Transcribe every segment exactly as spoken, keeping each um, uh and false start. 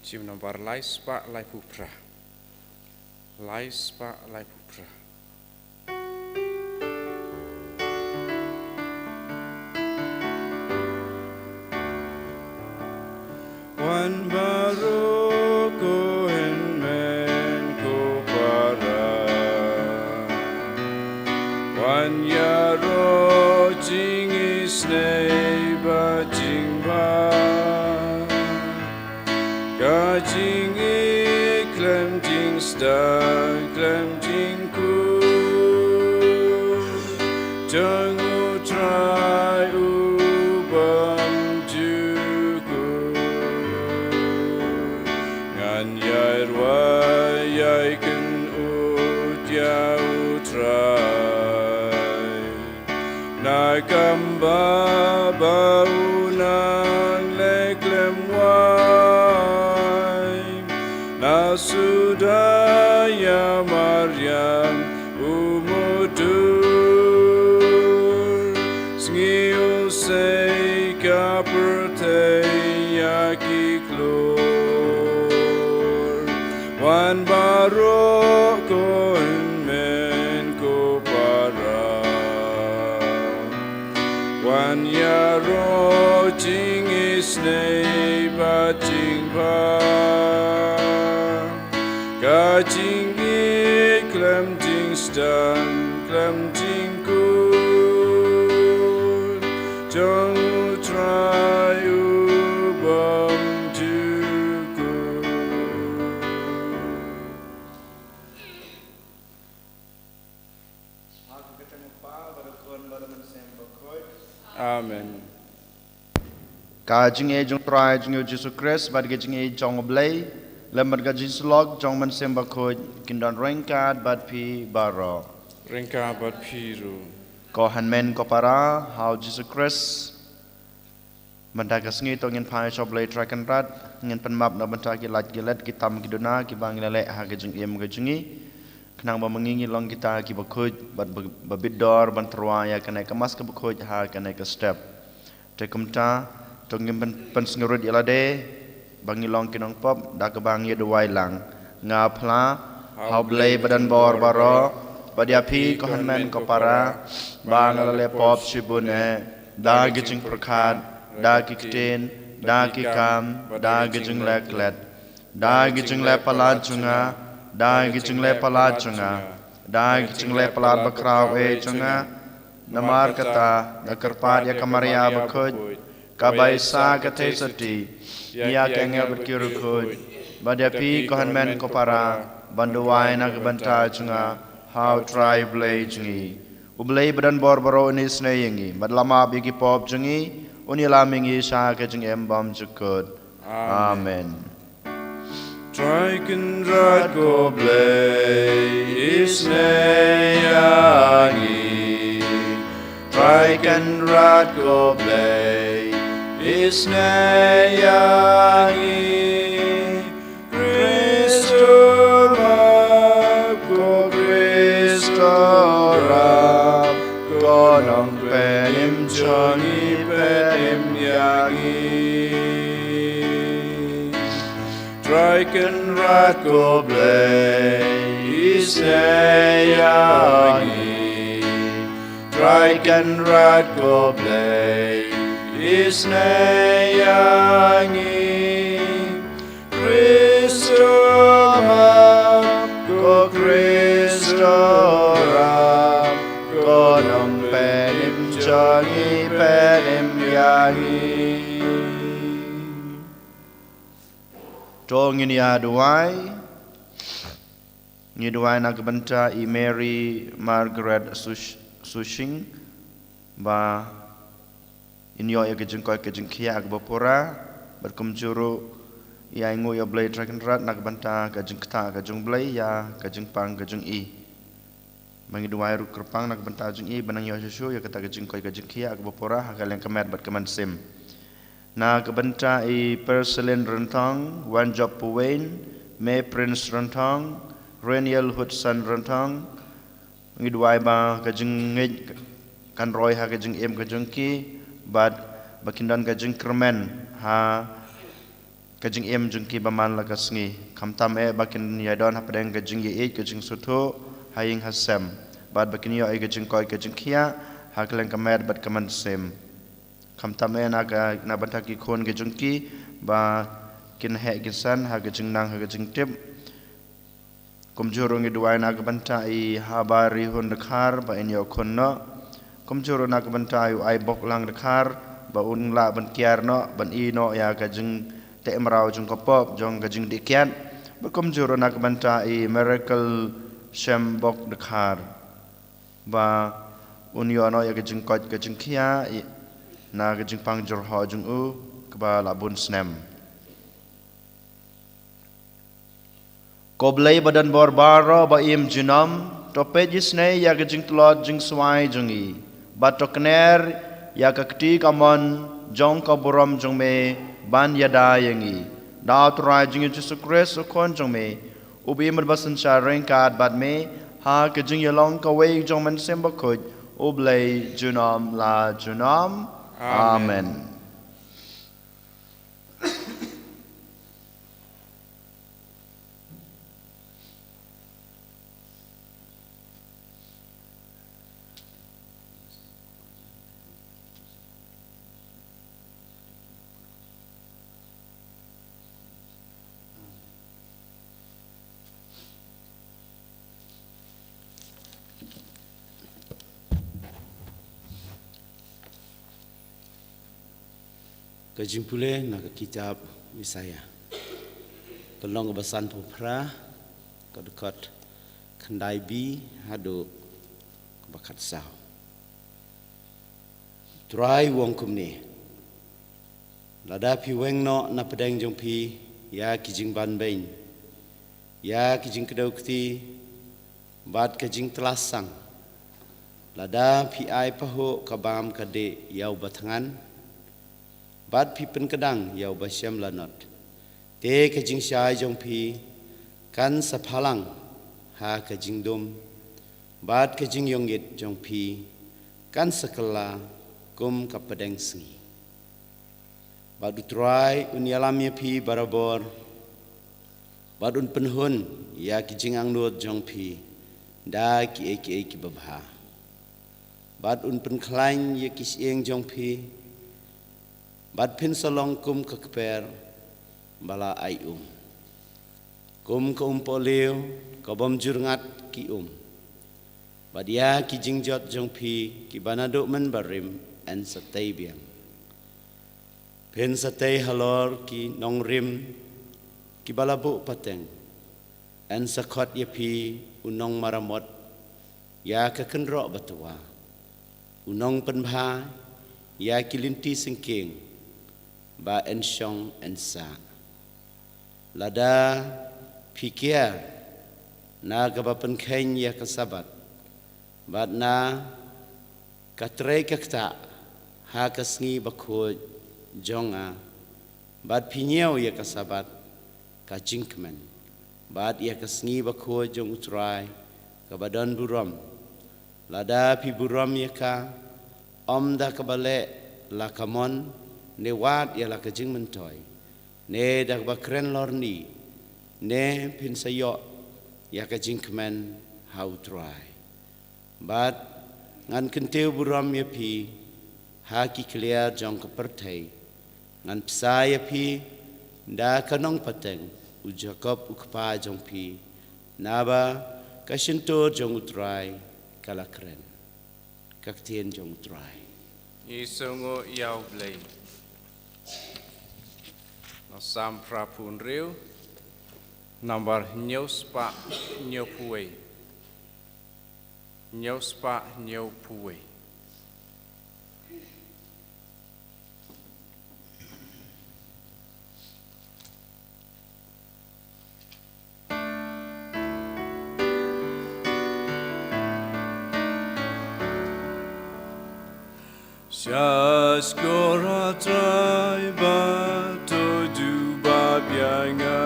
Shim nambar lai spah laiphew phra. Lai spah laiphew phra. Wan baroh ko hynmen ko para, wan ïaroh jingisynei bad jingbha. Ka jingïeit khlem jingstad khlem jingkut jong U Trai U Bymjukut. Ngan ïai rwai ïai kynnoh ïa U Trai na kam ba ba u nang leh khlem wai, na suda ïa Mariam u mutdur. Sngi U Sei ka pyrthei ïa ki khlur. Wan baroh ko hynmen ko para, wan ïaroh jingisynei bad jingbha. Ka jingïeit khlem jingstad khlem jingkut jong U Trai U Bymjukut. Amen. Ka jingïeit jong U Trai jong ngi U Jisu Khrist bad ka jingïeit jong U Blei lem bad ka jingsyllok jong U Mynsiem Bakhuid kin don ryngkat bad phi baroh. Ryngkat bad phi ruh. Ko hynmen ko para ha U Jisu Khrist, mynta ka sngi to ngin phai sha U Blei Trai Kynrad, ngin pynmap na bynta ki lait ki let, ki tam ki duna kiba ngi la leh ha ka jingim ka jong ngi, khnang ba ma ngi ngi long kita kiba khuid bad ba, ba bit dor ban tyrwa ïa kane ka Mass kaba khuid ha kane ka step. Te kumta to ngin pyn, pynsngewrit ïa lade ba ngi long ki nongpop da kaba ngi duwai lang. Nga phla ha U Blei ba don bor baroh bad ïa phi ko hynmen ko para ba nga la leh pop shibun eh, da ki jingpyrkhat, da ki ktien, da ki kam, da ki jingleh klet, da ki jingleh palat jong nga, da ki jingleh palat jong nga, da ki jingleh palat bakhraw eh jong nga. Namar kata nga kyrpad ïa ka Maria bakhuid, kaba i Isa ka theisotti, ïa ki angel bad ki riewkhuid, bad ïa phi ko hynmen ko para ban duwai na ka bynta jong nga ha U Trai U Blei jong ngi. U Blei ba don bor baroh un isynei ïa ngi bad la map ïa ki pop jong ngi, un ïalam ïa ngi sha ka jingim bymjukut. Amen. Trai Kynrad ko Blei, isynei ïa ngi. Trai Kynrad ko Blei, isynei ïa ngi. Khrist map, ko Khrist rap, ko Nongpynim jong ngi pynim ïa ngi. Trai Kynrad ko Blei, isynei ïa ngi. Trai Kynrad ko Blei, isynei ïa ngi. Khrist map, ko Khrist rap, ko Nongpynim jong ngi pynim ïa ngi. To ngin ïa duwai. Ngi duwai na ka bynta i Mary Margaret Sush-, Sushing ba in ïoh ïa ka jingkoit ka jingkhiah kaba pura, bad kumjuh ruh i ainguh ïa U Blei Trai Kynrad na ka bynta ka jingktah ka jong U Blei ïa ka jingpang ka jong i. Ba ngi duwai ruh kyrpang na ka bynta jong i ban nang ïoh shuh shuh ïa kata ka jingkoit ka jingkhiah kaba pura ha ka liang ka met bad ka mynsiem. Na ka bynta i Perselin Rynthong, Wanjop Puwein, May Prince Rynthong, Reniel Hudson Rynthong, ngi duwai ba ka jingngeit kan roi ha ka jingim ka jong ki, bad ba kin don ka jingkyrmen ha ka jingim jong ki ba man la ka sngi. Khamtam eh ba kin ïadon hapdeng ka jingïeit, ka jingsngewthuh ha ïing ha sem, bad ba kin ïoh ïa ka jingkoit ka jingkhiah ha kylleng ka met bad ka mynsiem. Khamtam eh na ka, na bynta ki khun ki jong ki ba kin heh kin san ha ka jingnang ha ka jingtip. Kumjuh ruh ngi duwai na ka bynta i Haba Rihun Dkhar ba in ïoh khun noh. Kumjuh ruh na ka bynta i u Aibok Lang Dkhar ba un lah ban kiar noh, ban ïeh noh ïa ka jingteh mraw jong ka pop jong ka jingdih kiad. Bad kumjuh ruh na ka bynta i Miracle Shembok Dkhar ba un ïoh noh ïa ka jingkoit ka jingkhiah i, na ka jingpang jyrhoh jong u kaba la bun snem. Ko Blei ba don bor baroh ba im junom, to peit isynei ïa ka jingtlot jingswai jong ngi, bad to kner ïa ka kti kamon jong ka burom jong me ban ïada ïa ngi. Da U Trai jong ngi Jisu Khrist U Khun jong me, uba im bad ba synshar ryngkat bad me ha ka jingïalong kawei jong Mynsiem Bakhuid, U Blei junom la junom. Amen. Amen. Ka jingpule na ka kitab Isaiah, ka lynnong kaba sanphew phra, ka dkhot khyndai B haduh kaba khatsaw. Trai u ong kumne: Lada phi weng noh na pdeng jong phi ïa ki jingbanbeiñ, ïa ki jingkdew kti bad ka jingtlasang, lada phi ai pahuh ka bam ka dih ïa uba thngan, bad phi pynkdang ïa uba shem lanot, te ka jingshai jong phi kan sa phalang ha ka jingdum, bad ka jingïongit jong phi kan sa kylla kum ka pdeng sngi. Bad U Trai un ïalam ïa phi barabor, bad un pynhun ïa ki jingangnud jong phi da kiei kiei kiba bha, bad un pynkhlaiñ ïa ki shyieng jong phi, bad phin sa long kum ka kper ba la ai um, kum ka umpohliew ka bym ju rngat ki um. Bad ïa ki jingjot jong phi kiba naduh mynbarim yn sa tei biang. Phin sa tei halor ki nongrim kiba la buh pateng. Yn sa khot ïa phi u nongmaramot ïa ka kynroh ba twa, u nongpynbha ïa ki lynti syngkien ba yn shong yn sah. Lada phi kiar na kaba pynkheiñ ïa ka Sabbath, bad na ka trei ka ktah ha ka sngi bakhuid jong nga, bad phi ñiew ïa ka Sabbath ka jingkmen, bad ïa ka sngi bakhuid jong U Trai kaba don burom, lada phi burom ïa ka, ym da kaba leh la ka mon, ne wad ïa la ka jingmyntoi, ne da kaba kren lorni, ne phin sa ïoh ïa ka jingkmen ha U Trai. Bad ngan kyntiew burom ïa phi ha ki khlieh jong ka pyrthei. Ngan bsa ïa phi da ka nongpateng, u Jakob u kpa jong phi, naba ka shyntur jong U Trai ka la kren. Ka ktien jong U Trai. Ngi sngewnguh ïa U Blei. Na Salm phra phew hynriew, nambar hynñiew spah hynñiew phew wei. Hynñiew spah hynñiew phew wei. Sha shkor ha Trai ba to jubab ïa nga.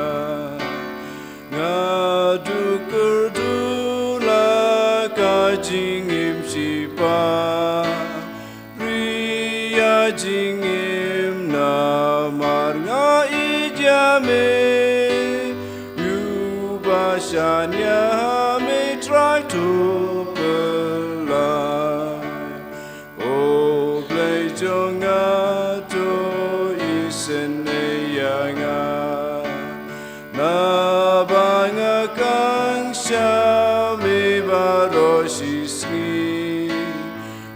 Nga duh kyrduh la ka jingim shiphang. Ri ïa jingim namar nga ïeit ïa me, u ba shaniah ha me Trai to pynlait. O Blei jong nga, to isynei ïa nga, naba nga kang sha me baroh shisngi.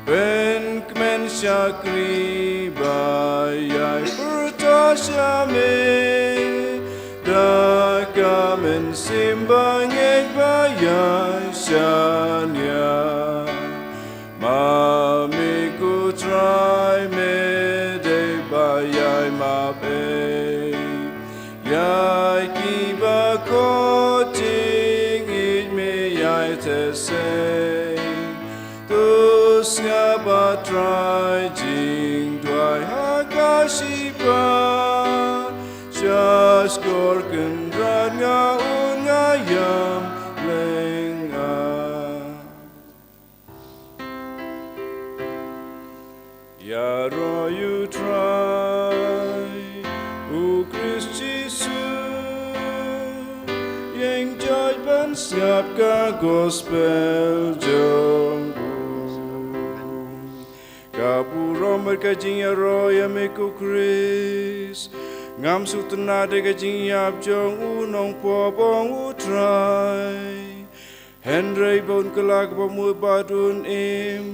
Pynkmen shakri ba ïai pyrta sha me, da ka mynsiem bangeit ba ïai shaniah. Ma me ko Trai me dei ba ïai map ei, ïa kiba khot jingïeit me ïai teh sei. To sngap ah Trai jingduwai ha ka shipa, sha shkor Kynrad nga un nga ïam lyngngoh. Ïaroh ïa u Trai, u Khrist Jisu, ïeng joit ban sngap ka gospel jong u. Ka burom bad ka jingïaroh ïa me ko Khrist, ngam sngewtynnad da ka jingïap jong u nongpop, ong u Trai. Hynrei ba un kylla kaba mut bad un im,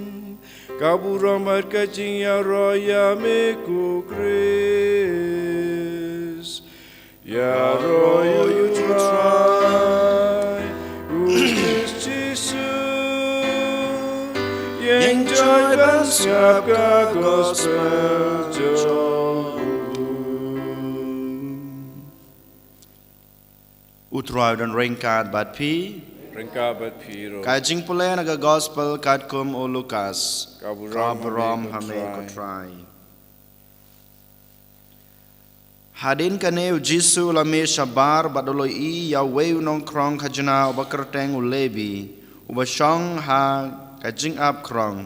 ka burom bad ka jingïaroh ïa me ko Khrist. Ïaroh ïa u Trai, u Khrist Jisu, ïeng joit ban sngap ka gospel jong u. U Trai u don ryngkat bad phi. Ryngkat bad phi ruh. Ka jingpule na ka gospel katkum u Lukas. Ka burom ha me ko Trai. Hadien kane u Jisu u la mih shabar bad u la ïohi ïa uwei u nongkhrong khajna uba kyrteng u Lebi, uba shong ha ka jingap khrong.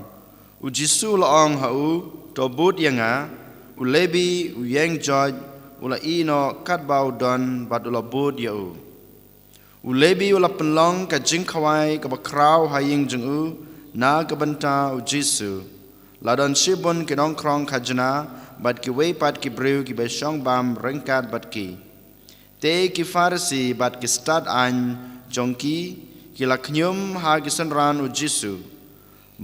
U Jisu u la ong ha u, to bud ïa nga. U Lebi u ïeng joit, u la ïeh noh katba u don bad u la bud ïa u. U Lebi u la pynlong ka jingkhawai kaba khraw ha ïing jong u na ka bynta u Jisu. La don shibun ki nongkhrong khajna bad kiwei pat ki briew kiba shong bam ryngkat bad ki. Te ki Pharisi bad ki stad aiñ jong ki ki la khñium ha ki synran u Jisu,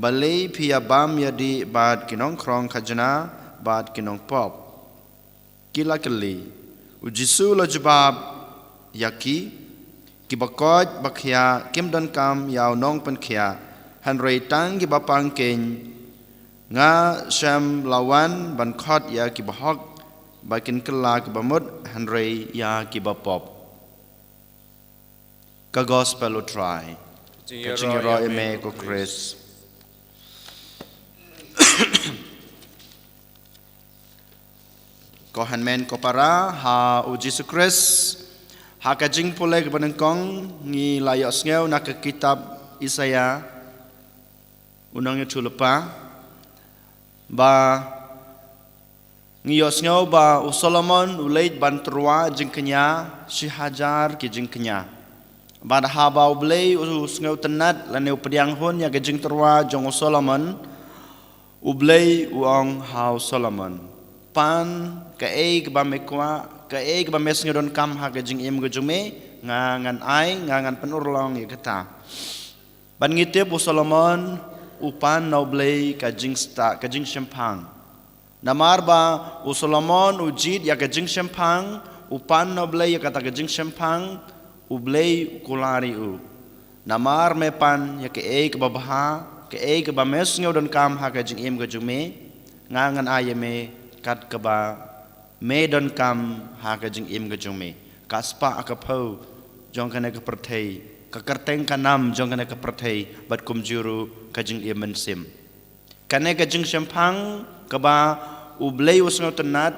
balei phi ïa bam ïa dih bad ki nongkhrong khajna bad ki nongpop? Ki la kylli. U Jisu u la jubab ïa ki, kiba koit ba khiah kim donkam ïa u nongpynkhiah, hynrei tang kiba pang keiñ. Nga shem la wan ban khot ïa kiba hok ba kin kylla kiba mut, hynrei ïa kiba pop. Ka gospel u Trai. Ka jingïaroh ïa me ko Khrist. Ko hynmen ko para ha u Jisu Khrist, ha ka jingpule kaba nyngkong ngi la ïohsngew na ka kitab Isaïah, u nongïathuhlypa, ba ngi ïohsngew ba u Solomon u leit ban tyrwa jingkñia shi hajar ki jingkñia. Bad haba u Blei u sngewtynnad lane u pdiang hun ïa ka jingtyrwa jong u Solomon, u Blei u ong ha u Solomon, pan kaei kaba me kwah, kaei kaba me sngewdonkam ha ka jingim ka jong me, nga ngan ai, nga ngan pynurlong ïa kata. Bad ngi tip u Solomon u pan na u Blei ka jingstad, ka jingshemphang. Namar ba u Solomon u jied ïa ka jingshemphang, u pan na u Blei ïa kata ka jingshemphang, u Blei u kular ïa u. Namar me pan ïa kaei kaba bha, kaei kaba me sngewdonkam ha ka jingim ka jong me, nga ngan ai ïa me kat kaba me donkam ha ka jingim ka jong me. Ka spah ka phew jong kane ka pyrthei, ka kyrteng ka nam jong kane ka pyrthei, bad kumjuh ruh ka jingim mynsiem. Kane ka jingshemphang kaba u Blei u sngewtynnad,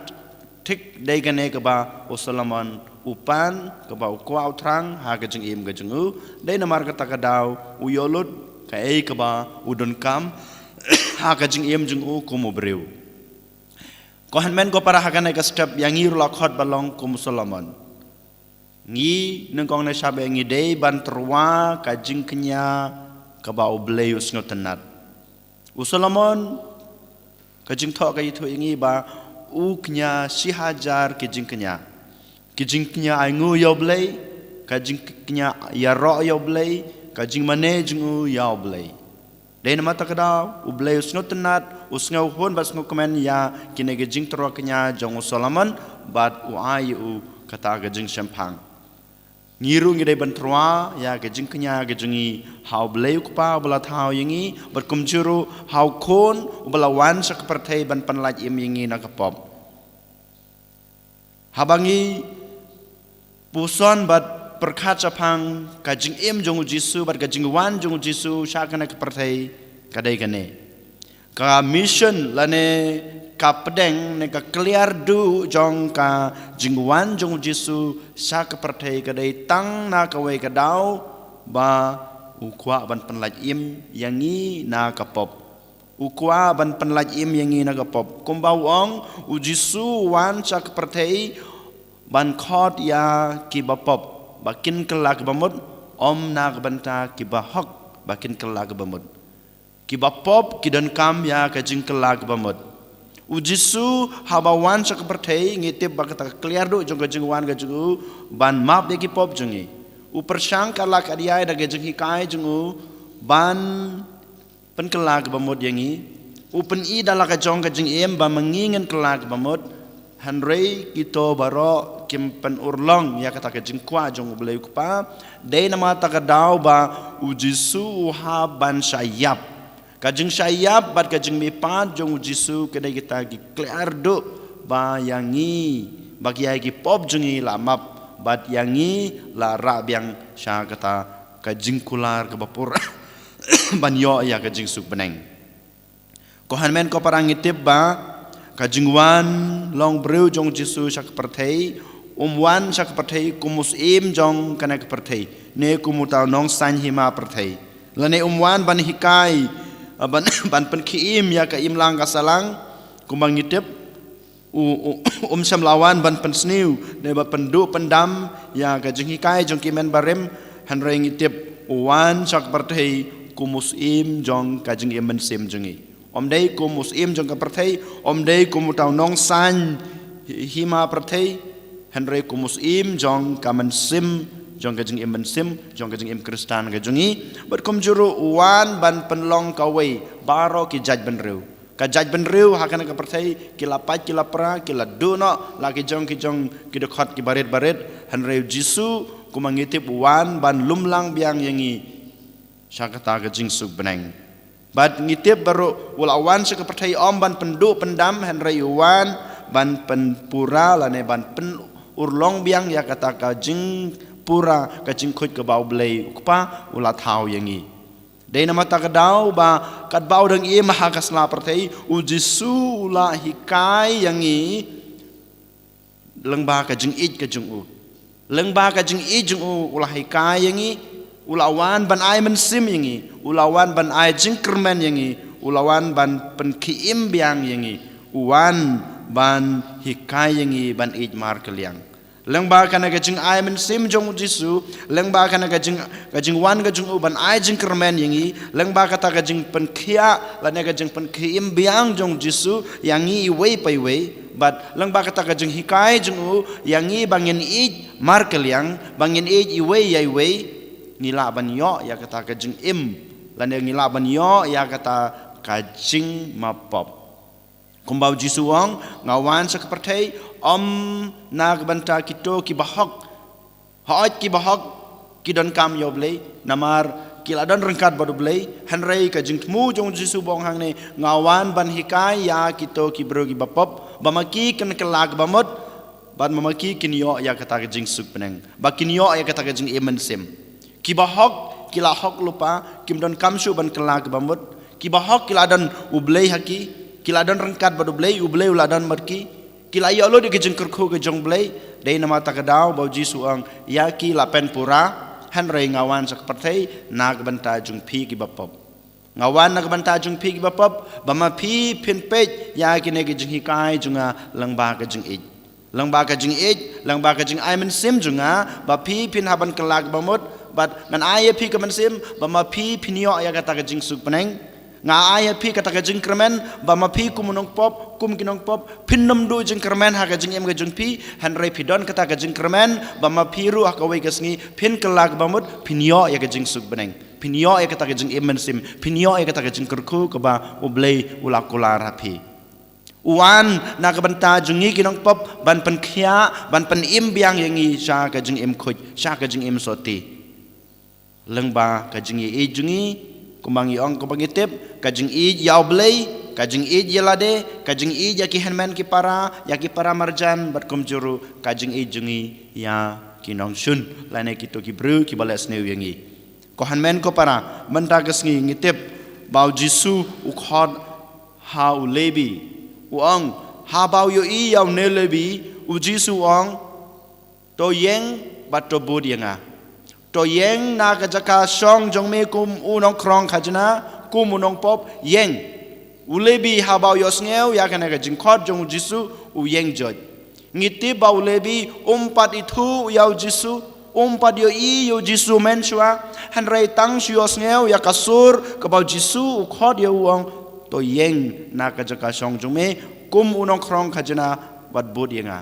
thik dei kane kaba u Solomon u pan, kaba u kwah u thrang ha ka jingim ka jong u. Dei namar kata ka daw u ïoh lut kaei kaba u donkam ha ka jingim jong u kum u briew. Ko hynmen ko para, ha kane ka step ïa ngi ruh la khot ban long kum u Solomon. Ngi nyngkong ne sha ba ngi dei ban tyrwa ka jingkñia kaba U Blei u sngewtynnat. U Solomon, ka jingthoh ka ithuh ïa ngi ba u kñia shi hajar ki jingkñia. Ki jingkñia ainguh ïa U Blei, ka jingkñia ïaroh ïa U Blei, ka jingmane jong u ïa U Blei. Dei namar kata ka daw, U Blei u sngewtynnat, u sngewhun bad sngewkmen ïa kine ki jingtyrwa kñia jong u Solomon, bad u ai ïa u kata ka jingshemphang. Ngi ruh ngi dei ban tyrwa ïa ka jingkñia ka jong ngi ha U Blei U Kpa uba la thaw ïa ngi, bad kumjuh ruh ha U Khun uba la wan sha ka pyrthei ban pynlait im ïa ngi na ka pop. Haba ngi puson bad pyrkhat shaphang ka jingim jong U Jisu bad ka jingwan jong U Jisu sha kane ka pyrthei, ka dei kane. Ka mission lane ka pdeng ne ka kliar duh jong ka jingwan jong U Jisu sha ka pyrthei ka dei tang na kawei ka daw ba u kwah ban pynlait im ïa ngi na ka pop. U kwah ban pynlait im ïa ngi na ka pop. Kumba u ong, U Jisu u wan sha ka pyrthei ban khot ïa ki bapop ba kin kylla ki bamut, ym na ka bynta ki bahok ba kin kylla ki bamut. Ki bapop ki donkam ïa ka jingkylla ki bamut. U Jisu haba wan sha ka pyrthei, ngi tip ba kata ka kliar duh jong ka jingwan ka jong u ban map ïa ki pop jong ngi. U pyrshang ka la ka diai da ka jinghikai jong u ban pynkylla ki bamut ïa ngi. U pyni da la ka jong ka jingim ba ma ngi ngin kylla ki bamut. Hynrei kito baroh kim pynurlong ïa kata ka jingkwah jong U Blei U Kpa. Dei namar kata ka daw ba U Jisu u hap ban shah ïap. Ka jingshah ïap bad ka jingmihpat jong U Jisu ka dei kita ki kliar duh ba ïa ngi, ba ki ïa ki pop jong ngi la map, bad ïa ngi la rah biang sha kata ka jingkular kaba pura ban ïoh ïa ka jingsuk bneng. Ko hynmen ko para, ngi tip ba ka jingwan long briew jong U Jisu sha ka pyrthei, um wan sha ka pyrthei kum u syiem jong kane ka pyrthei, ne kum uta u nongsaiñ hima pyrthei. Lane um wan ban hikai, ban, ban pynkhie im ïa ka imlang ka sahlang, kumba ngi tip, u, u, um shym la wan ban pynsniew ne ban pynduh pyndam ïa ka jinghikai jong ki hynmen barim. Hynrei ngi tip u wan sha ka pyrthei kum u syiem jong ka jingim mynsiem jong ngi. Ym dei kum u syiem jong ka pyrthei, ym dei kum uta u nongsaiñ hi-, hima pyrthei, hynrei kum u syiem jong ka mynsiem, jong ka jingim mynsiem, jong ka jingim Khristan ka jong ngi. Bad kumjuh ruh u wan ban pynlong kawei baroh ki jaitbynriew. Ka jaitbynriew ha kane ka pyrthei ki la pait ki la pra, ki la duh noh la ki jong ki jong ki dkhot kiba rit ba rit, hynrei U Jisu kumba ngi tip u wan ban lumlang biang ïa ngi sha kata ka jingsuk bneng. Bad ngi tip ba ruh u la wan sha ka pyrthei ym ban pynduh pyndam, hynrei u wan ban pynpura lane ban pynurlong biang ïa kata ka jingpura, ka jingkhuid kaba U Blei U Kpa u la thaw ïa ngi. Dei namar kata ka daw ba katba u dang im ha ka sla pyrthei, U Jisu u la hikai ïa ngi lyngba ka jingïeit ka jong u. Lyngba ka jingïeit jong u, u la hikai ïa ngi, u la wan ban ai mynsiem ïa ngi, u la wan ban ai jingkyrmen ïa ngi, u la wan ban pynkhie im biang ïa ngi, u wan ban hikai ïa ngi ban ïeit markylliang. Lyngba kane ka jingai mynsiem jong U Jisu, lyngba kane ka jing, ka jingwan ka jong u ban ai jingkyrmen ïa ngi, lyngba kata ka jingpynkhiah lane ka jingpynkhie im biang jong U Jisu ïa ngi iwei pa iwei, bad lyngba kata ka jinghikai jong u ïa ngi ba ngin ïeit markylliang, ba ngin ïeit iwei ïa iwei, ngi lah ban ïoh ïa kata ka jingim, lane ngi lah ban ïoh ïa kata ka jingmap pop. Kumba U Jisu u ong, nga wan sha ka pyrthei ym na ka bynta kito kiba hok. Hooid, kiba hok ki donkam ïa U Blei, namar ki la don ryngkat bad U Blei. Hynrei ka jingthmu jong U Jisu u ong hangne, nga wan ban hikai ïa kito ki briew kiba pop, ba ma ki kin kylla kiba mut, bad ma ma ki kin ïoh ïa kata ka jingsuk bneng, ba kin ïoh ïa kata ka jingim mynsiem. Kiba hok ki la hok lypa, kim donkam shuh ban kylla kiba mut. Kiba hok ki la don U Blei ha ki, ki la don ryngkat bad U Blei, U Blei u la don bad ki. Ki la ïoh lut ïa ka jingkyrkhu ka jong U Blei. Dei namar kata ka daw ba U Jisu u ong, ïa ki la pynpura, hynrei nga wan sha ka pyrthei na ka bynta jong phi kiba pop. Nga wan na ka bynta jong phi kiba pop, ba ma phi phin peit ïa kine ki jinghikai jong nga lyngba ka jingïeit. Lyngba ka jingïeit, lyngba ka jingai mynsiem jong nga, ba phi phin hap ban kylla ka bamut, bad ngan ai ïa phi ka mynsiem, ba ma phi phin ïoh ïa kata ka jingsuk bneng. Nga ai ïa phi kata ka jingkyrmen, ba ma phi kum u nongpop, kum ki nongpop, phin nym duh jingkyrmen ha ka jingim ka jong phi, hynrei phi don kata ka jingkyrmen, ba ma phi ruh ha kawei ka sngi, phin kylla ka bamut, phin ïoh ïa ka jingsuk bneng. Phin ïoh ïa kata ka jingim mynsiem, phin ïoh ïa kata ka jingkyrkhu kaba U Blei u la kular ha phi. U wan na ka bynta jong ngi ki nongpop ban pynkhiah, ban pynim biang ïa ngi sha ka jingim khuid, sha ka jingim sotti. Lyngba ka jingïeit jong ngi, kumba ngi ong kumba ngi tip, ka jingïeit ïa U Blei, ka jingïeit ïa lade, ka jingïeit ïa ki hynmen ki para, ïa ki para marjan, bad kumjuh ruh, ka jingïeit jong ngi ïa ki nongshun, lane kito ki briew kiba leh sniew ïa ngi. Ko hynmen ko para, mynta ka sngi ngi tip, ba U Jisu u khot ha u Lebi. U ong, haba u ïohi ïa une u Lebi, U Jisu u ong, to ïeng bad to bud ïa nga. To ïeng na ka jaka shong jong me kum u nongkhrong khajna, kum u nongpop, ïeng. U Lebi haba u ïohsngew ïa kane ka jingkhot jong U Jisu, u ïeng joit. Ngi tip ba u Lebi, um pat ithuh ïa U Jisu, um pat ïohi ïa U Jisu mynshuwa, hynrei tang shu ïohsngew ïa ka sur kaba U Jisu u khot ïa u, ong, to ïeng na ka jaka shong jong me, kum u nongkhrong khajna, bad bud ïa nga.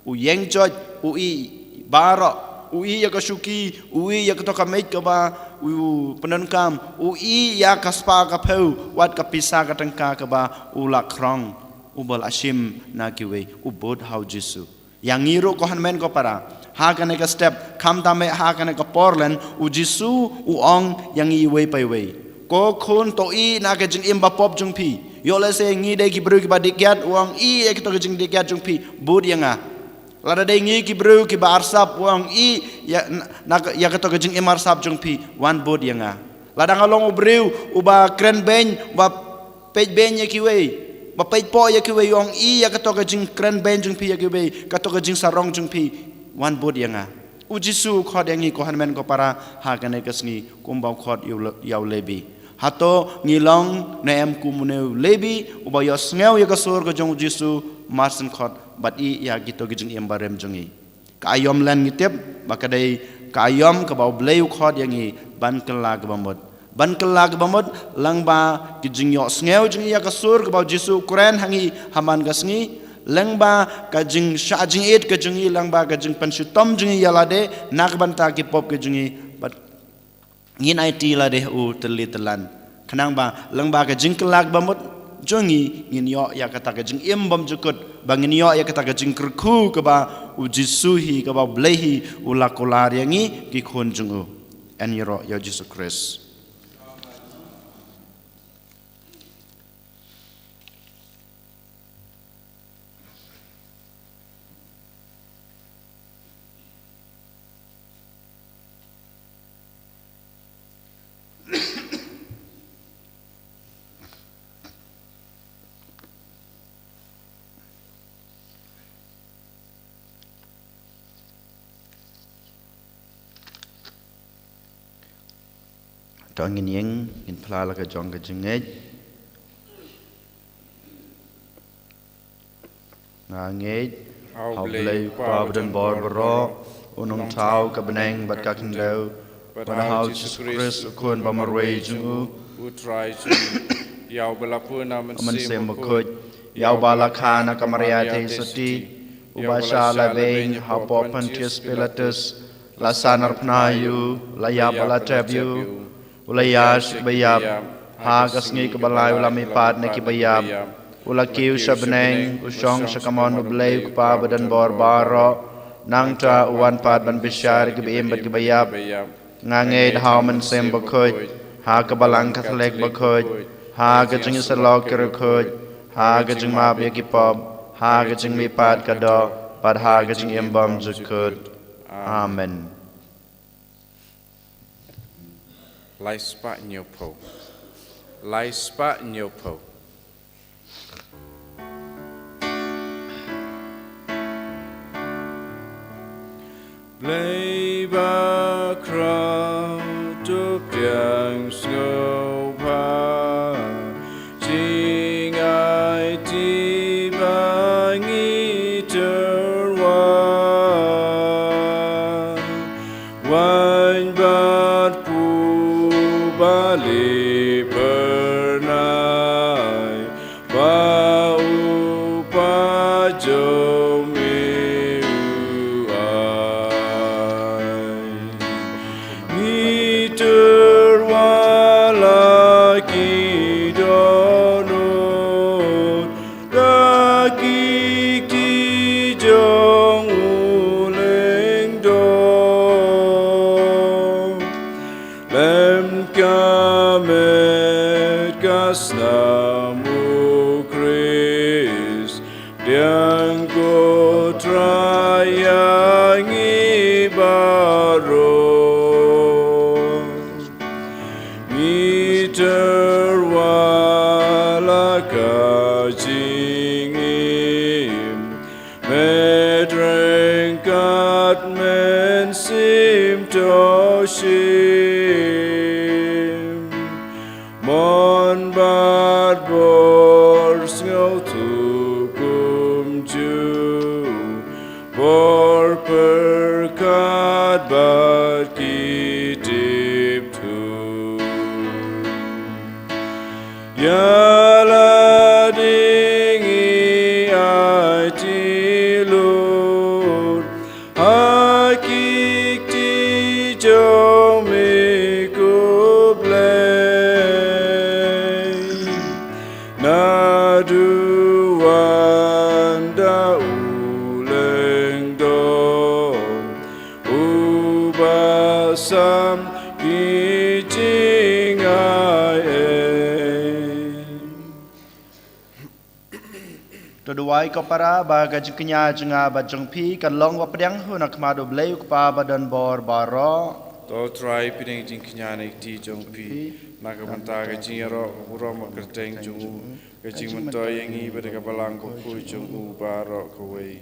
U ïeng joit, u ïeh baroh, u ïeh ïa ka shuki, u ïeh ïa kato ka miej kaba u pyndonkam, u ïeh ïa ka spah ka phew, wat ka pisa ka tyngka kaba u la khrong, uba la shim na kiwei, u bud ha U Jisu. Ïa ngi ruh ko hynmen ko para, ha kane ka step, khamtam eh ha kane ka por lynti, U Jisu u ong ïa ngi iwei pa iwei. Ko khun, to ïeh na ka jingim bapop jong phi. Ïoh lehse ngi dei ki briew kiba dih kiad, u ong, ïeh ïa kito ka jingdih kiad jong phi, bud ïa nga. Lada dei ngi ki briew kiba arsap, u ong, ïeh ïa, na, na, ïa kato ka jingim arsap jong phi, wan bud ïa nga. Lada nga long u briew uba kren beiñ, uba peit beiñ ïa kiwei, ba peit poh ïa kiwei, u ong, ïeh ïa kato ka jingkren beiñ jong phi ïa kiwei, kato ka jingsarong jong phi, wan bud ïa nga. U Jisu u khot ïa ngi ko hynmen ko para ha kane ka sngi kumba u khot ïa u Le-, ïa u Lebi. Hato ngi long ne em kum une u Lebi uba ïohsngew ïa ka sur ka jong U Jisu, marshen khot bad ïeh ïa kito ki jingim barim jong ngi. Ka aïom lynti ngi tip ba ka dei ka aïom kaba U Blei u khot ïa ngi ban kylla ka bamut. Ban kylla ka bamut lyngba ki jingïohsngew jong ngi ïa ka sur kaba U Jisu u kren ha ngi ha man ka sngi, lyngba ka jingshah jingit ka jong ngi, lyngba ka jingpynshitom jong ngi ïa lade na ka bynta ki pop ka jong ngi, bad ngin aiti lade ha u tylli tyllan. Khnang ba lyngba ka jingkylla ka bamut jong ngi, ngin ïoh ïa kata ka jingim bymjukut, ba ngin ïoh ïa kata ka jingkyrkhu kaba U Jisu hi, kaba U Blei hi u la kular ïa ngi ki khun jong u. Yn ïaroh ïa U Jisu Khrist. To ngin ïeng, ngin phla la ka jong ka jingngeit. Nga ngeit ha U Blei U Kpa badonbor baroh, U Nongthaw ka bneng bad ka khyndew, bad ha U Jisu Khrist U Khun ba marwei jong U, U Trai jong ngi, ïa uba la pun na U Mynsiem Bakhuid, ïa uba la kha na ka Maria Theisotti, uba shah lehbeiñ hapoh Pontius Pilatus, la san arpna ïa U, la ïap bad la tep ïa U, U la ïaid sha kiba ïap, ha ka sngi kaba lai U la mihpat na kiba ïap, U la kiew sha bneng, U shong sha kamon U Blei U Kpa badonbor baroh, nangta U wan pat ban bishar ïa kiba im bad kiba ïap. Nga ngeit ha U Mynsiem Bakhuid, ha ka Balang Katholik bakhuid, ha ka jingïasyllok ki riewkhuid, ha ka jingmap ïa ki pop, ha ka jingmihpat ka doh, bad ha ka jingim bymjukut. Amen. Lai spah hynñiew phew. Lai spah hynñiew phew. Blei bakhraw, to pdiang sngewbha, jingaiti ba ngi tyrwa. Bernai ba u pa jong me u ai. Ngi tyrwa la ki dohnud da ki kti jong u lyngdoh. Lem ka met ka snam u Khrist, pdiang ko Trai ïa ngi baroh. Ngi tyrwa la ka jingim, met ryngkat mynsiem to shim. Mon bad bor sngewthuh kumjuh, bor pyrkhat bad ki tipthuh. Ïa lade ngi aiti lut ha ki kti jong me ko Blei. Naduh wan da u lyngdoh uba sam ki jingai ei. To duwai ko para ba ka jingkñia jong nga bad jong phi kan long ba pdiang hun ha khmat U Blei U Kpa ba don bor baroh. To Trai, pdiang jingkñia na ki kti jong phi, na ka bynta ka jingïaroh ka burom ka kyrteng jong u, ka jingmyntoi ïa ngi bad ka balang bakhuid jong u baroh kawei.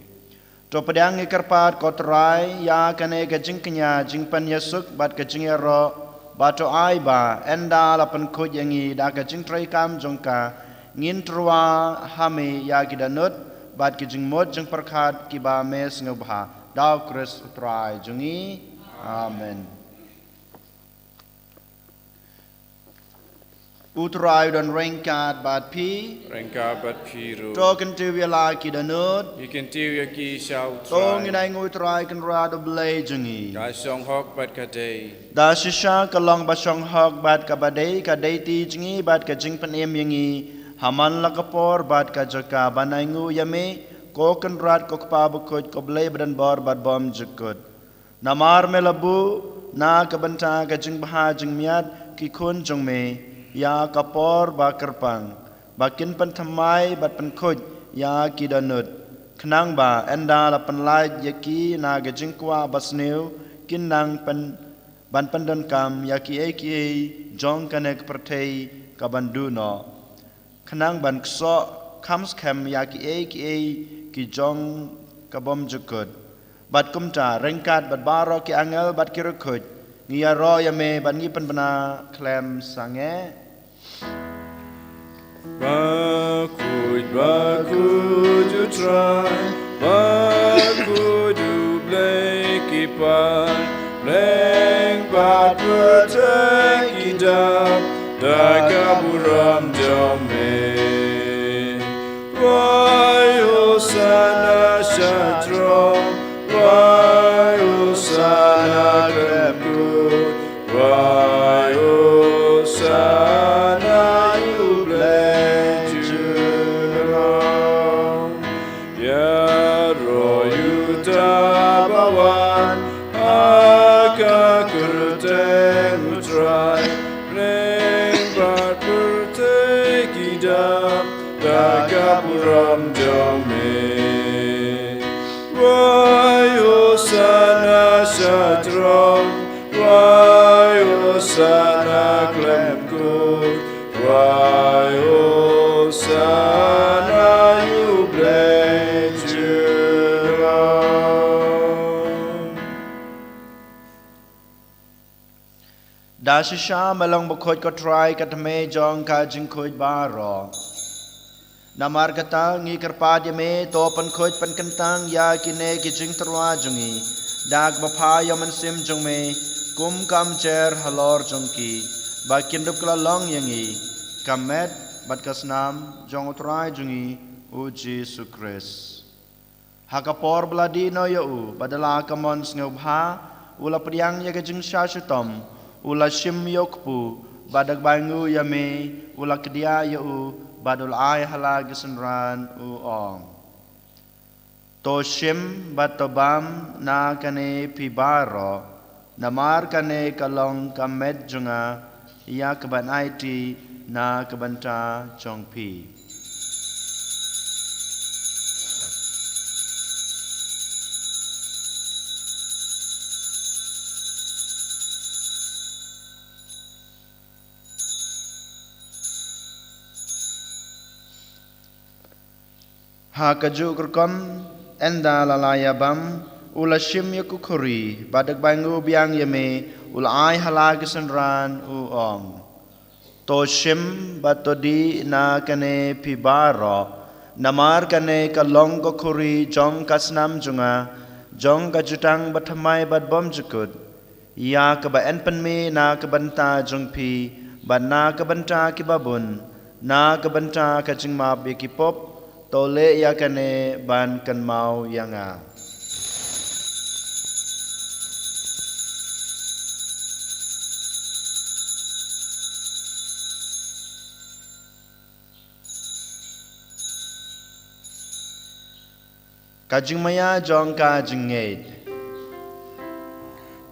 To pdiang ngi kyrpad ko Trai ïa kane ka jingkñia, jingpynïasuk bad ka jingïaroh, ba to ai ba ynda la pynkhuid ïa ngi da ka jingtrei kam jong ka, ngin tyrwa ha me ïa ki dohnud bad ki jingmut jingpyrkhat kiba me sngewbha. Da U Khrist U Trai jong ngi. Amen. U Trai u don ryngkat bad phi. Ryngkat bad phi ruh. To kyntiew ïa la ki dohnud. Ngi kyntiew ïa ki sha U Trai. To ngin ainguh ïa U Trai Kynrad U Blei jong ngi. Ka shong hok bad ka dei. Da shisha ka long ba shong hok bad kaba dei ka dei ti jong ngi bad ka jingpynim ïa ngi ha man la ka por bad ka jaka ban ainguh ïa me, ko Kynrad ko Kpa bakhuid ko Blei ba don bor bad bymjukut. Namar me la buh na ka bynta ka jingbha jingmiat ki khun jong me ïa ka por ba kyrpang, ba kin pynthymmai bad pynkhuid ïa ki dohnud, khnang ba ynda la pynlait ïa ki na ka jingkwah basniew, kin nang pyn, ban pyndonkam ïa kiei kiei jong kane ka pyrthei ka ban duh noh, khnang ban ksoh kham skhem ïa kiei kiei ki jong ka bymjukut. Bad kumta ryngkat bad baroh ki angel bad ki riewkhuid, ngi ïaroh ïa me bad ngi pynbna khlem sangeh. Bakhuid, bakhuid U Trai, bakhuid U Blei ki paid, bneng bad pyrthei ki dap da ka burom jong me. Khwai Hosana sha throne, khwai Hosana khlem kut, khwai Hosana ïa U Blei Jylliew. Ïaroh ïa uta ba wan ha ka kyrteng U Trai, bneng bad pyrthei ki dap da ka burom jong me. Khwai Hosana sha throne, khwai Hosana khlem kut, khwai Hosana ïa U Blei Jylliew. Da shisha me long bakhuid ko Trai, ka thymmei jong ka jingkhuid baroh. Namar kata ngi kyrpad ïa me, to pynkhuid pynkyntang ïa kine ki jingtyrwa jong ngi da kaba phai ïa u Mynsiem jong me kum ka umjer halor jong ki, ba kin dup kylla long ïa ngi ka met bad ka snam jong U Trai jong ngi U Jisu Khrist. Ha ka por ba la dih noh ïa u, bad da la ka mon sngewbha, u la pdiang ïa ka jingshah shitom, u la shim ïa u kpu, bad da kaba ainguh ïa me, u la kdiah ïa u, bad u la ai ha la ki synran, u ong: To shim bad to bam na kane phi baroh, namar kane ka long ka met jong nga, ïa kaban aiti na ka bynta jong phi. Ha kajuh ka rukom, ynda la la ïa bam, u la shim ïa ka khuri, bad da kaba ainguh biang ïa me, u la ai ha la ki synran, u ong: To shim bad to dih na kane phi baroh, namar kane ka long ka khuri jong ka snam jong nga, jong ka jutang bathymmai bad bymjukut, ïa kaba yn pynmih na ka bynta jong phi, bad na ka bynta ki babun, na ka bynta ka jingmap ïa ki pop. To leh ïa kane ban kynmaw ïa nga. Ka jingmaïa jong ka jingngeit.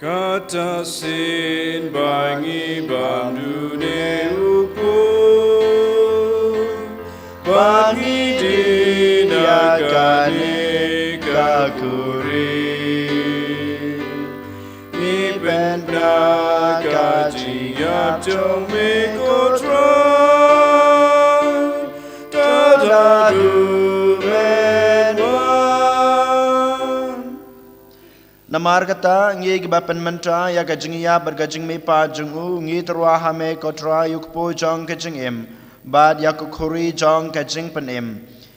Kata shisien ba ngi bam dune u kpu, ba ngi dih na kane ka khuri, ngi pynbna ka jingïap jong me ko Trai, tad haduh men wan. Namar kata, ngi kiba pynmynta ïa ka jingïap bad ka jingmihpat jong u, ngi tyrwa ha me ko Trai, u kpu jong ka jingim, bad ïa ka khuri jong ka jingpynim.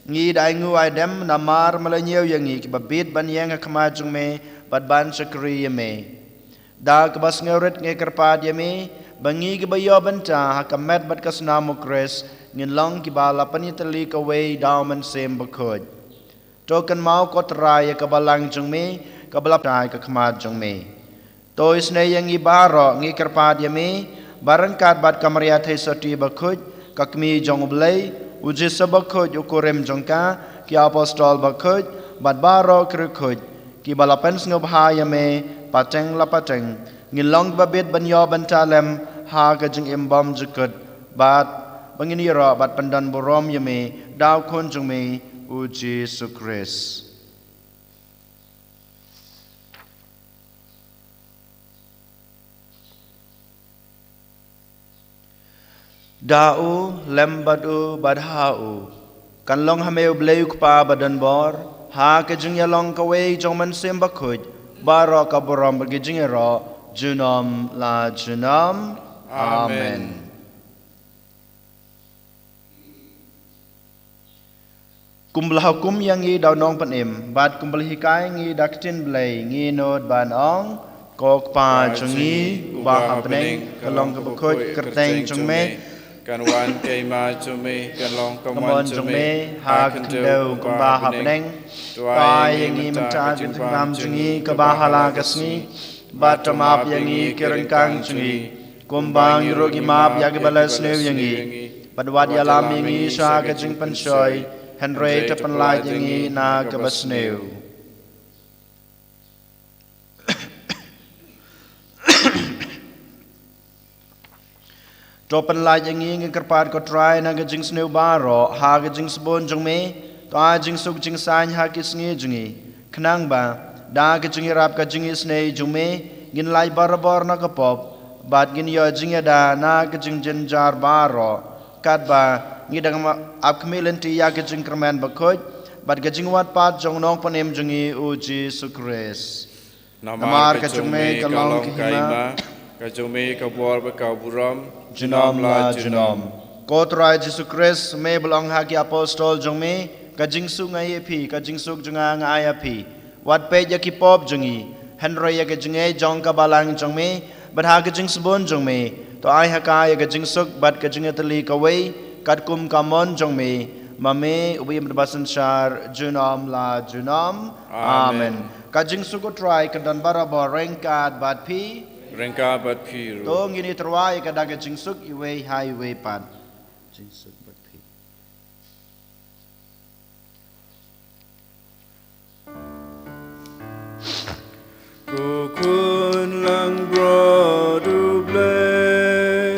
Ngi da ainguh aidem namar me la ñiew ïa ngi kiba bit ban ïeng ha khmat jong me bad ban shakri ïa me. Da kaba sngewrit ngi kyrpad ïa me ba ngi kiba ïoh bynta ha ka met bad ka snam u Khrist ngin long kiba la pynïatylli kawei da u Mynsiem Bakhuid. To kynmaw ko Trai ïa ka balang jong me kaba la pynta ha ka khmat jong me. To isynei ïa ngi baroh, ngi kyrpad ïa me, ba ryngkat bad ka Maria Theisotti Bakhuid, ka Kmie jong U Blei, u Joseph Bakhuid, u kurim jong ka, ki apostol bakhuid, bad baroh ki riewkhuid kiba la pynsngewbha ïa me pateng la pateng, ngin long kiba bit ban ïoh bynta lem ha ka jingim bymjukut, bad ba ngin ïaroh bad pyndonburom ïa me da u Khun jong me, u Jisu Khrist. Da u, lem bad u, bad ha u, kan long ha me U Blei U Kpa badonbor, ha ka jingïalong kawei jong u Mynsiem Bakhuid, baroh ka burom bad ka jingïaroh, junom la junom. Amen. Amen. Kumba la hukum ïa ngi da u Nongpynim, bad kumba la hikai ngi da ka ktien Blei, ngi nud ban ong: Ko Kpa jong ngi uba ha bneng, ka long kaba khuid ka kyrteng jong me. Kan wan ka hima jong me, kan long ka mon jong me ha ka khyndew kumba ha bneng. To ai ïa ngi mynta ka jingpynbam jong ngi kaba ha la ka sngi, bad to map ïa ngi ki ryngkang jong ngi, kumba ngi ruh ngi map ïa kiba leh sniew ïa ngi. Bad wat ïalam ïa ngi sha ka jingpynshoi, hynrei to pynlait ïa ngi na kaba sniew. To pynlait ïa ngi, ngi kyrpad ko Trai, na ka jingsniew baroh ha ka jingsbun jong me. To ai jingsuk jingsaiñ ha ki sngi jong ngi, khnang ba da ka jingïarap ka jingisynei jong me, ngin lait barabor na ka pop, bad ngin ïoh jingïada na ka jingjynjar baroh, katba ngi dang ap khmih lynti ïa ka jingkyrmen bakhuid bad ka jingwad pat jong u Nongpynim jong ngi u Jisu Khrist. Namar ka jong me ka long ka hima, ka jong me ka bor bad ka burom, junom la junom. Ko Trai Jisu Khrist, me ba la ong ha ki apostol jong me: Ka jingsuk nga ai ïa phi, ka jingsuk jong nga nga ai ïa phi. Wat peit ïa ki pop jong ngi, hynrei ïa ka jingngeit jong ka balang jong me, bad ha ka jingsbun jong me, To ai ha ka ïa ka jingsuk bad ka jingïatylli kawei, katkum ka mon jong me, ma me uba im bad ba synshar junom la junom. Amen. Amen. Ka jingsuk U Trai kan don barabor ryngkat bad phi. Ryngkat bad phi ruh. To ngin ïatyrwa ïa ka da ka jingsuk iwei ha iwei pat. Jingsuk bad phi. Ko khun langbrot U Blei,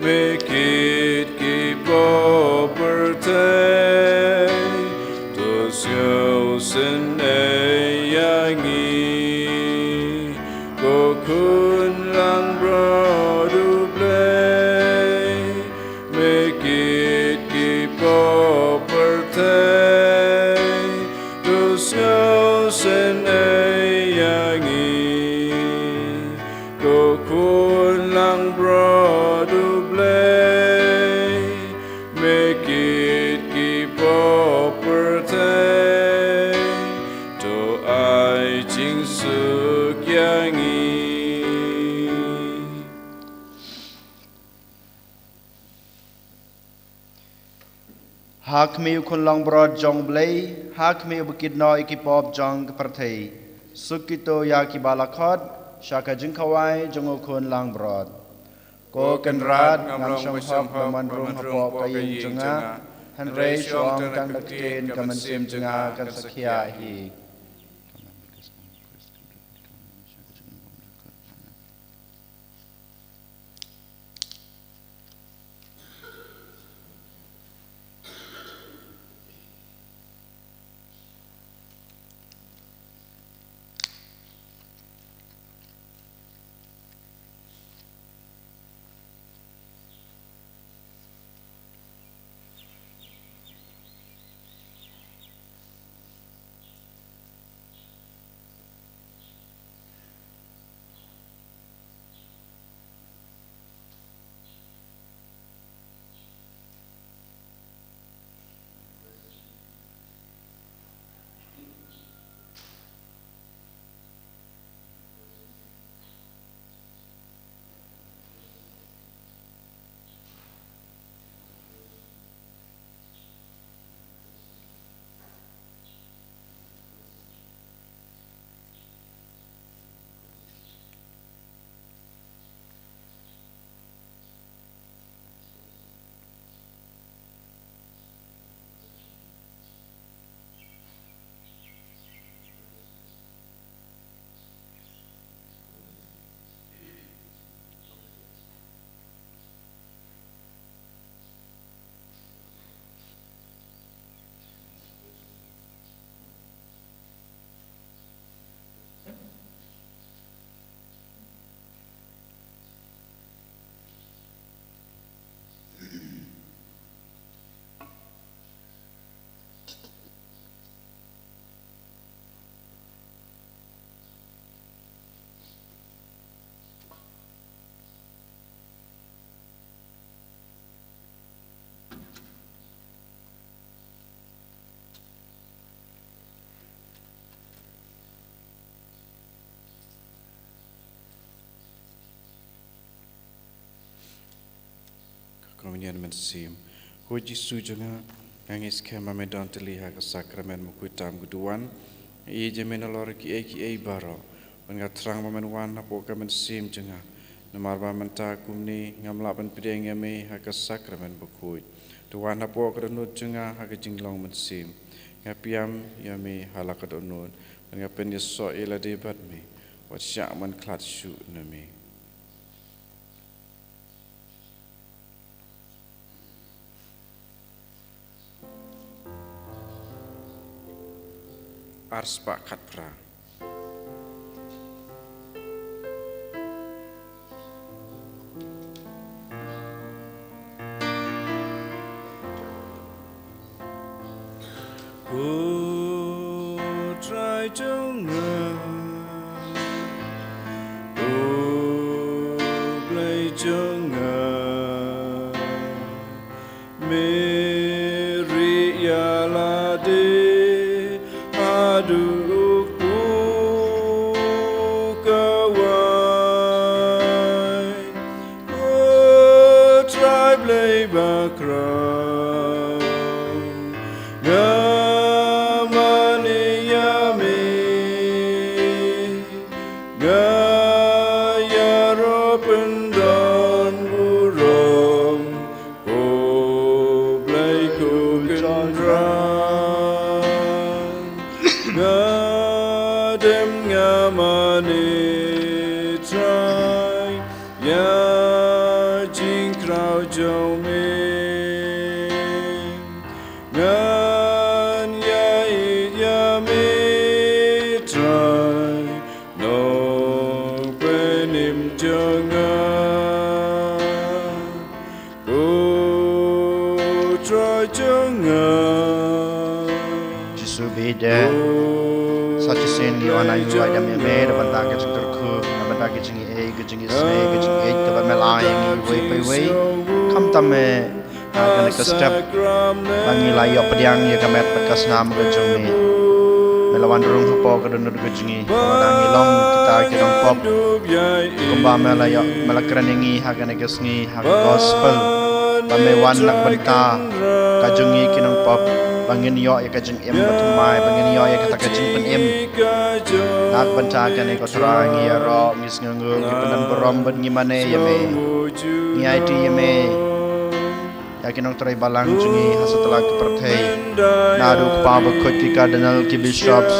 me kit ki pop pyrthei, to sngewsynei ïa ngi. Ko khun langbrot U Blei, me kit ki pop pyrthei, to sngewsynei ïa ngi. Ko khun langbrot U Blei, me kit ki pop pyrthei, to ai jingsuk ïa ngi. Ha khmih U Khun langbrot jong U Blei, ha khmih uba kit noh ïa ki pop jong ka pyrthei. Suk kito ïa kiba la khot sha ka jingkhawai jong U Khun langbrot. Ko Kynrad, ngam shym hok ban wan rung hapoh ka ïing jong nga, hynrei shu ong tang da ka ktien ka mynsiem jong nga kan sa khiah hi. Ka Komunion Mynsiem. Ko Jisu jong nga, nga ngeit skhem ba me don tylli ha ka Sakramen Bakhuid tam ka duwan. Nga ïeit ïa me nalor kiei kiei baroh. Bad nga thrang ba men wan hapoh ka mynsiem jong nga. Namar ba mynta kumne ngam lah ban pdiang ïa me ha ka Sakramen Bakhuid. To wan hapoh ka dohnud jong nga ha ka jinglong mynsiem. Nga pdiang ïa me ha la ka dohnud. Bad nga pynïasoh ïa lade bad me. Wat shah ban khlad shuh na me. Ar spah khatphra. Ko Trai jong nga, ko Blei jong nga, me rieh ïa lade haduh u Blei bakra, nga mane ïa me, nga ïaroh pyndon burom, ko Blei ko Kynrad. Nga dem nga mane Trai ïa jingkraw jong me. Ngan ïa ïeit ïa me Trai, Nongpynim jong nga, ko Trai jong nga. Jisu bad sa shisien ngi wan ai nguh ai dem ïa me da bynta ka jingkyrkhu, da bynta ka jingïeit, ka jingisynei, ka jingïeit kaba me la ai ïa ngi iwei pa iwei. Khamtam me ha kane ka step ba ngi la ïoh pdiang ïa ka met bad ka snam ka jong me. Me la wan rung hapoh ka dohnud ka jong ngi, lada ngi long kita ki nongpop, kumba me la ïoh, me la kren ïa ngi ha kane ka sngi ha ka gospel, ba me wan na ka bynta ka jong ngi ki nongpop, ba ngin ïoh ïa ka jingim bathymmai, ba ngin ïoh ïa kata ka jingpynim. Na ka bynta kane ko Trai ngi ïaroh, ngi sngewnguh, ngi pyndon burom bad ngi mane ïa me. Ngi aiti ïa me ïa ki nongtrei balang jong ngi ha satlak ka pyrthei. Naduh u kpa bakhuid, ki cardinal, ki bishops,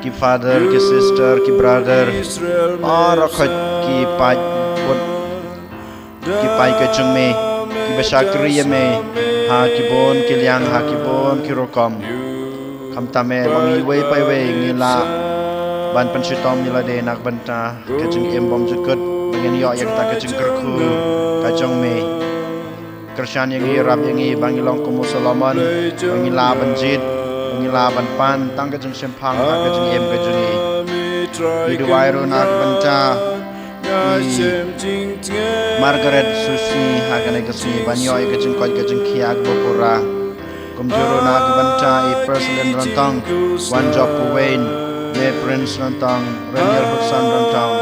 ki father, ki sister, ki brother, baroh khoit ki paid bad ki paid ka jong me, kiba shakri ïa me ha ki bun ki liang, ha ki bun ki rukom. Khamtam me ba ngi iwei pa iwei ngi lah ban pynshitom ïa lade na ka bynta ka jingim bymjukut, ba ngin ïoh ïa kata ka jingkyrkhu ka jong me. Kyrshan ïa ngi, ïarap ïa ngi ba ngi long kum u Solomon, ba ngi lah ban jied, ba ngi lah ban pan tang ka jingshemphang ha ka jingim ka jong ngi. Ngi duwai ruh na ka bynta i Margaret Sushi ha kane ka sngi, ban ïoh ïa ka jingkoit ka jingkhiah kaba pura. Kumjuh ruh na ka bynta i President Ryntong, Wanjop Wayne, me Prince Ryntong, Raniel Hudson Ryntong,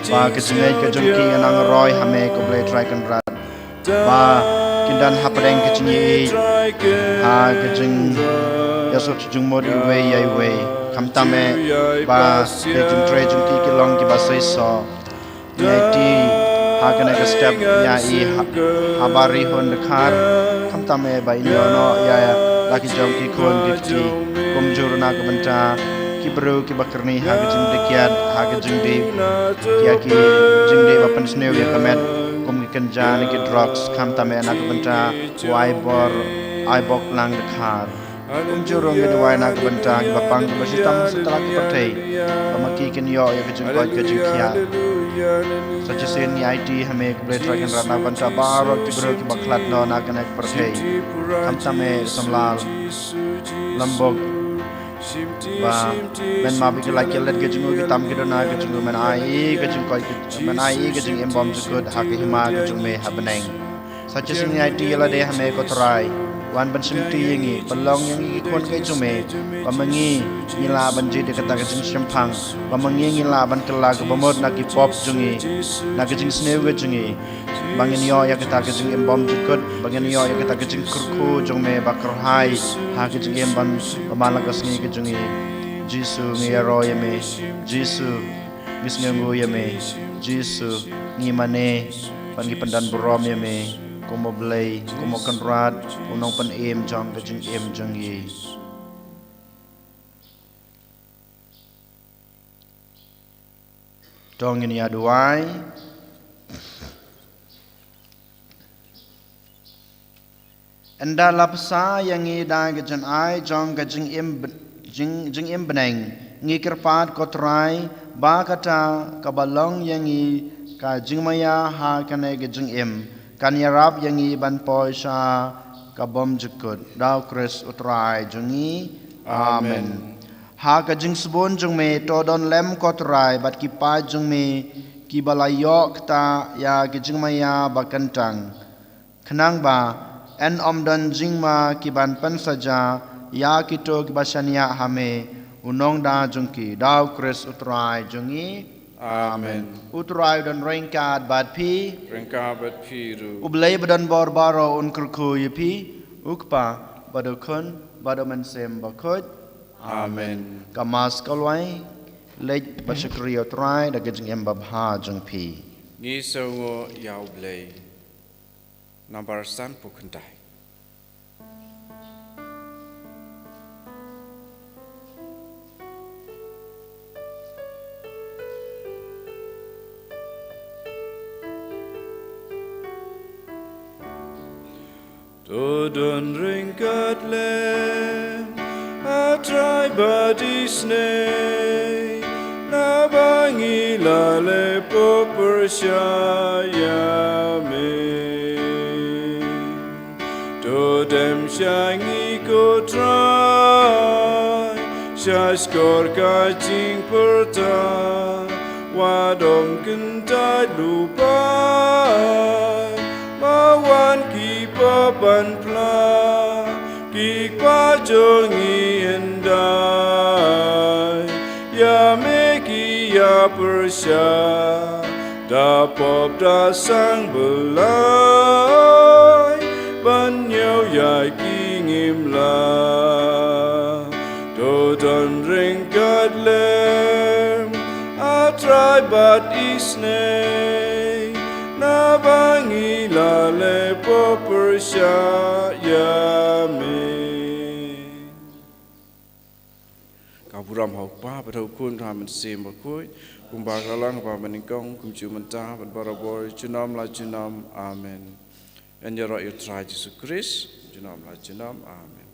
ba ka jingngeit ka jong ki ngan nang roi ha me ko Blei Trai Kynrad. Ba kin don hapdeng ka jingïeit ha ka jingïasuk jingmut iwei ïa iwei. Khamtam me ba ka jingtrei jong ki ki long kiba seisoh. Ngi aiti ha kane ka step ïa i ha, ha Bari Hun Dkhar. Khamtam me ba in ïoh noh ïa la ki jong ki khun ki kti. Kumjuh ruh na ka bynta ki briew kiba kyrni ha ka jingdih kiad, ha ka jingdih, ïa ki jingdih ba pynsniew ïa ka met, kum ki kynja ne ki drugs. Khamtam me na ka bynta u Aibor, Aibok Lang Dkhar. Kumjuh ruh ngi duwai na ka bynta kiba pang kiba shitom ha satlak ka pyrthei, ba ma ki kin ïoh ïa ka jingkoit ka jingkhiah. Sa shisien ngi aiti ha me ko Blei Trai Kynrad na ka bynta baroh ki briew kiba khlad noh na kane ka pyrthei. Khamtam me samla Lambok, ba men map ïa ki lait ki let ka jong u, ki tam ki duna ka jong u, men ai ka jingkoit, men ai ka jingim bymjukut ha ka hima ka jong me ha bneng. Sa shisien ngi aiti ïa lade ha me ko Trai, wan ban shimti ïa ngi, pynlong ïa ngi ki khun ka jong me, ba ma ngi ngi lah ban jied ïa kata ka jingshemphang, ba ma ngi ngi lah ban kylla ka bamut na ki pop jong ngi, na ka jingsniew ka jong ngi. Ba ngin ïoh ïa kata ka jingim bymjukut, ba ngin ïoh ïa kata ka jingkyrkhu jong me ba kyrhai ha ka jingim ban, ba man la ka sngi ka jong ngi. Jisu ngi ïaroh ïa me, Jisu ngi sngewnguh ïa me, Jisu ngi mane, ba ngi pyndon burom ïa me kum u Blei, kum u Kynrad, u Nongpynim jong ka jingim jong ngi. To ngin ïa duwai. Ynda la bsa ïa ngi da ka jingai jong ka jingim, jing, jingim bneng, ngi kyrpad ko Trai, ba kata kaba long ïa ngi ka jingmaïa ha kane ka jingim, kan ïarap ïa ngi ban poi sha ka bymjukut. Da u Khrist u Trai jong ngi. Amen. Amen. Ha ka jingsbun jong me to don lem ko Trai bad ki paid jong me kiba la ïoh kata ïa ki jingmaïa ba kyntang. Khnang ba yn ym don jingma ki ban pynsaja ïa kito kiba shaniah ha me, u nongda jong ki. Da u Khrist u Trai jong ngi. Amen. U Trai u don ryngkat bad phi. Ryngkat bad phi ruh. U Blei ba don bor baroh un kyrkhu ïa phi, u Kpa, bad u Khun, bad u Mynsiem Bakhuid. Amen. Ka Mass ka la leit, bad shakri ïa u Trai da ka jingim babha jong phi. Ngi sngewnguh ïa u Blei. Nambar sanphew khyndai. To don ryngkat lem, A Trai bad isynei, naba ngi la leh pop pyrshah ïa me. To dem sha ngi ko Trai, sha shkor ka jingpyrta, wat ym kyntait lypa, ba wan ki pop ban phla, ki kpa jong ngi hyndai. Ïa me ki ïa pyrshah, da pop da sang byllait, ban ñiew ïa ki ngim lah. To don ryngkat lem, A Trai bad isynei, naba ngi la leh pop pyrshah ïa me. Ka burom ha u Kpa, bad ha u Khun, bad ha u Mynsiem Bakhuid, kumba ka la long ha kaba nyngkong, kumjuh mynta, bad barabor, junom la junom. Amen. Yn ïaroh ïa u Trai Jisu Khrist, junom la junom. Amen.